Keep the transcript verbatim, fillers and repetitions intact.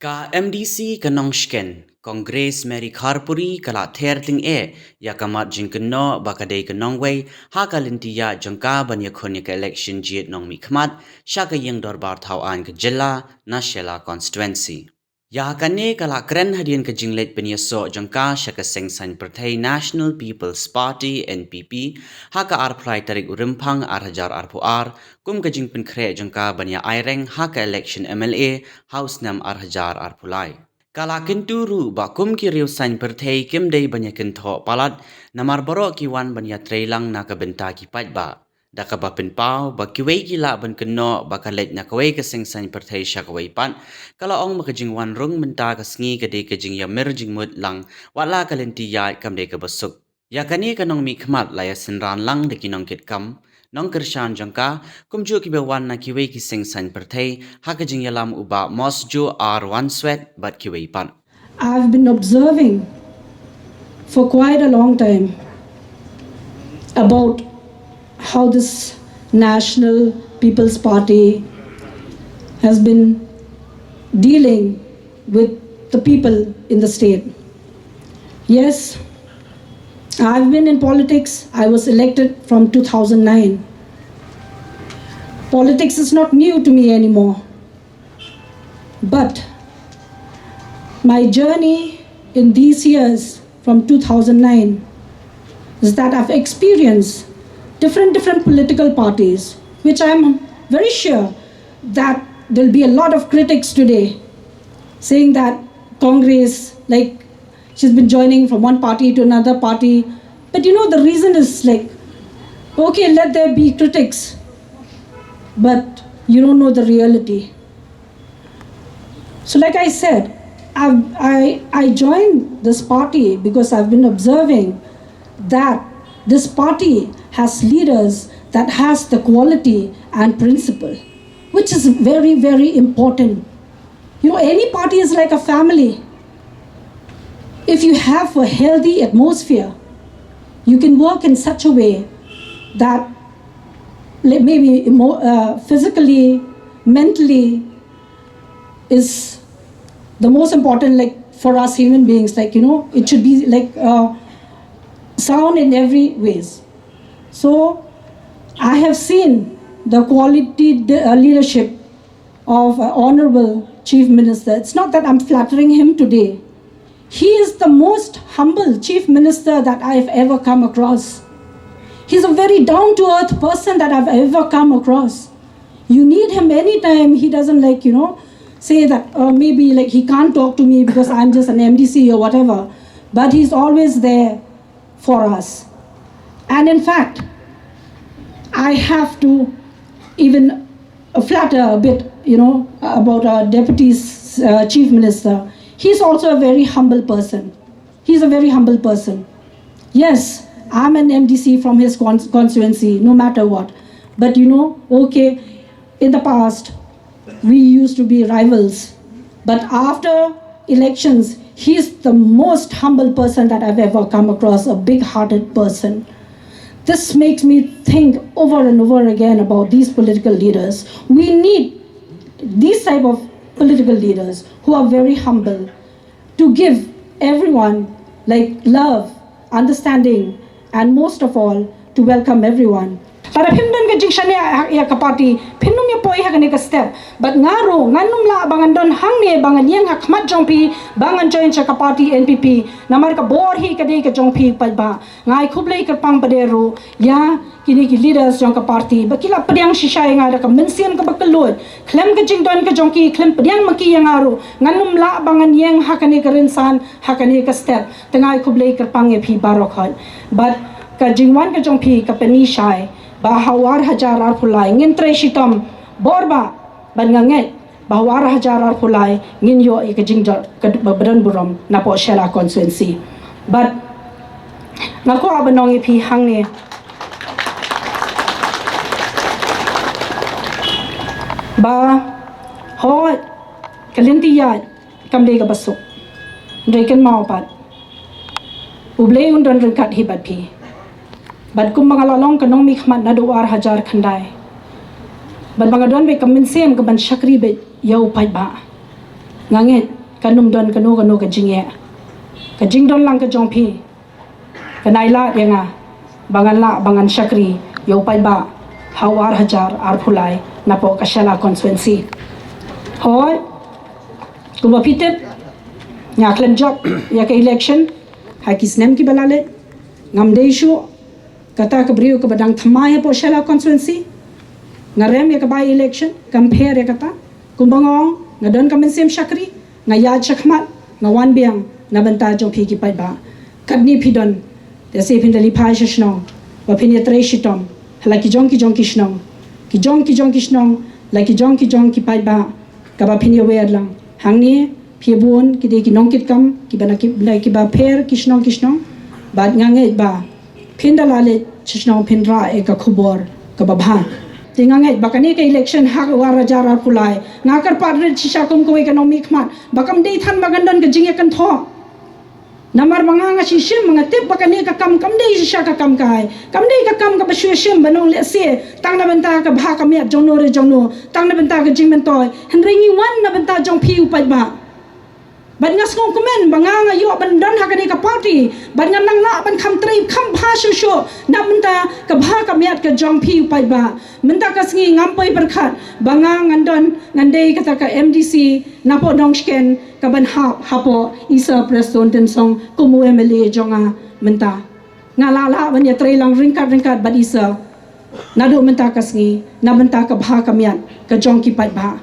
Ka M D C ka Nongshken, Kong Grace Mary Kharpuri ka la ther tyngeh ïa ka mat jingkynnoh ba ka dei ka nongwei ha ka lynti ïaid jong ka ban ïakhun ïa ka election jied nongmihkhmat sha ka ïing dorbar thaw aiñ ka jylla na Shella constituency. Ïa kane ka la kren hadien ka jingleit pynïasoh jong ka sha ka seng saiñ pyrthei National People's Party, N P P, ha ka arphew lai tarik u Rymphang ar hajar arphew ar, kum ka jingpynkhreh jong ka ban ïa aireng ha ka election M L A ha u snem ar hajar arphew lai. Ka la kyntu ruh ba kum ki riew saiñ pyrthei kim dei ban ïa kynthoh palat, namar baroh ki wan ban ïa trei lang na ka bynta ki paidbah. Da kaba pynpaw ba kiwei ki lah ban kynnoh ba ka leit na kawei ka seng saiñ pyrthei sha kawei pat, ka la ong ba ka jingwan rung mynta ka sngi ka dei ka jingïamir jingmut lang, wat la ka lynti ïaid kam dei kaba suk. Ïa kane ka nongmihkhmat la ïa synran lang da ki nongkitkam, nongkyrshan jong ka, kumjuh kiba wan na kiwei ki seng saiñ pyrthei, ha ka jingïalam u Bah Mosjoe R Wanswet bad kiwei pat. I've been observing for quite a long time about how this National People's Party has been dealing with the people in the state. Yes, I've been in politics. I was elected from two thousand nine. Politics is not new to me anymore. But my journey in these years from two thousand nine is that I've experienced different different political parties, which I'm very sure that there'll be a lot of critics today saying that Congress, like, she's been joining from one party to another party. But you know, the reason is like, okay, let there be critics, but you don't know the reality. So, like I said, I've, I, I joined this party because I've been observing that this party has leaders that has the quality and principle, which is very, very important. You know, any party is like a family. If you have a healthy atmosphere, you can work in such a way that, like, maybe emo- uh, physically, mentally, is the most important, like, for us human beings. Like, you know, it should be, like, uh, sound in every ways. So I have seen the quality de- uh, leadership of uh, Honorable Chief Minister. It's not that I'm flattering him today. He is the most humble Chief Minister that I've ever come across. He's a very down to earth person that I've ever come across. You need him anytime. He doesn't, like, you know, say that, uh, maybe, like, he can't talk to me because I'm just an M D C or whatever. But he's always there for us. And in fact, I have to even flatter a bit, you know, about our deputy uh, chief minister. He's also a very humble person. He's a very humble person. Yes, I'm an M D C from his con- constituency, no matter what. But you know, okay, in the past, we used to be rivals. But after elections, he's the most humble person that I've ever come across, a big hearted person. This makes me think over and over again about these political leaders. We need these type of political leaders who are very humble to give everyone, like, love, understanding, and most of all, to welcome everyone. Lada phim don ka jingshaniah ïa ka party, phin ym ïa poi ha kane ka step. Bad nga ruh ngan ym lah ba ngan don hangne ba ngan ïeng ha khmat jong phi ba ngan join sha ka party N P P. Namar ka bor hi ka dei ka jong phi paidbah. Nga ai khublei kyrpang pat ruh ïa kine ki leaders jong ka party ba ki la pdiang shisha ïa nga da ka mynsiem kaba kylluid. Khlem ka jingdon ka jong ki, khlem pdiang ma ki ïa nga ruh, ngan ym lah ba ngan ïeng ha kane ka rynsan, ha kane ka step. Te nga ai khublei kyrpang ïa phi baroh khoit. Bad ka jingwan ka jong phi ka pyni shai ba ha u ar hajar arphew lai ngin trei shitom bor ba, bad nga ngeit ba ha u ar hajar arphew lai ngin ïoh ïa ka jingjop kaba don burom napoh Shella constituency. Bad nga kwah ban ong ïa phi hangne ba, hooid, ka lynti ïaid kam dei kaba suk. Hynrei kynmaw pat, U Blei un don ryngkat hi bad phi. Bad kumba nga la long ka nongmihkhmat naduh u ar hajar khyndai, bad ba nga don beit ka mynsiem ka ban shakri beit ïa u paidbah, nga ngeit Kan ym don kano kano ka jingeh. Ka jingdon lang ka jong phi kan ai lad ïa nga ba ngan lah ba ngan shakri ïa u paidbah ha u ar hajar arphew lai napoh ka Shella constituency. Hooid, kumba phi tip, nga khlem jop ïa ka election ha ki snem kiba la leit. Ngam dei shuh kata ka briew kaba dang thymmai hapoh Shella constituency. Nga rem ïa ka by election, kam pher ïa kata. Kumba nga ong, nga don ka mynsiem shakri, nga ïaid shakhmat, nga wan biang na bynta jong phi ki paidbah. Katne phi don, lehse phin da leit phai sha shnong, ba phin ïatrei shitom ha la ki jong ki jong ki shnong, ki jong ki jong ki shnong, la ki jong ki jong ki paidbah, kaba phin ïawer lang. Hangne phi bun ki dei ki nongkitkam kiba na ki, na kiba pher ki shnong ki shnong. Bad nga ngeit ba phin da la leit sha shnong phin rah ïa ka khubor kaba bha. Te nga ngeit ba kane ka election ha u ar hajar arphew lai, nga kyrpad rit shisha kum kawei ka nongmihkhmat ba kam dei than ba kan don ka jingïakynthoh. Namar ba nga, nga shu shim, nga tip ba kane ka kam kam dei shisha ka kam kai, kam dei ka kam kaba shu shim ban ong lehse tang na bynta ka bha ka miat jong no re jong no, tang na bynta ka jingmyntoi. Hynrei ngi wan na bynta jong phi u paidbah. Bad nga sngewkmen ba nga, nga ïoh ban don ha kane ka party, bad ngan nang lah ban kham trei kham bha shuh shuh na bynta ka bha ka miat ka jong phi u paidbah. Mynta ka sngi ngam poi pyrkhat ba nga ngan don, ngan dei kata ka M D C napoh Nongshken kaban hap hapoh i Sir Prestone Tynsong kum u M L A jong nga mynta. Nga la lah ban ïatrei lang ryngkat ryngkat bad i Sir naduh mynta ka sngi na bynta ka bha ka miat ka jong ki paidbah.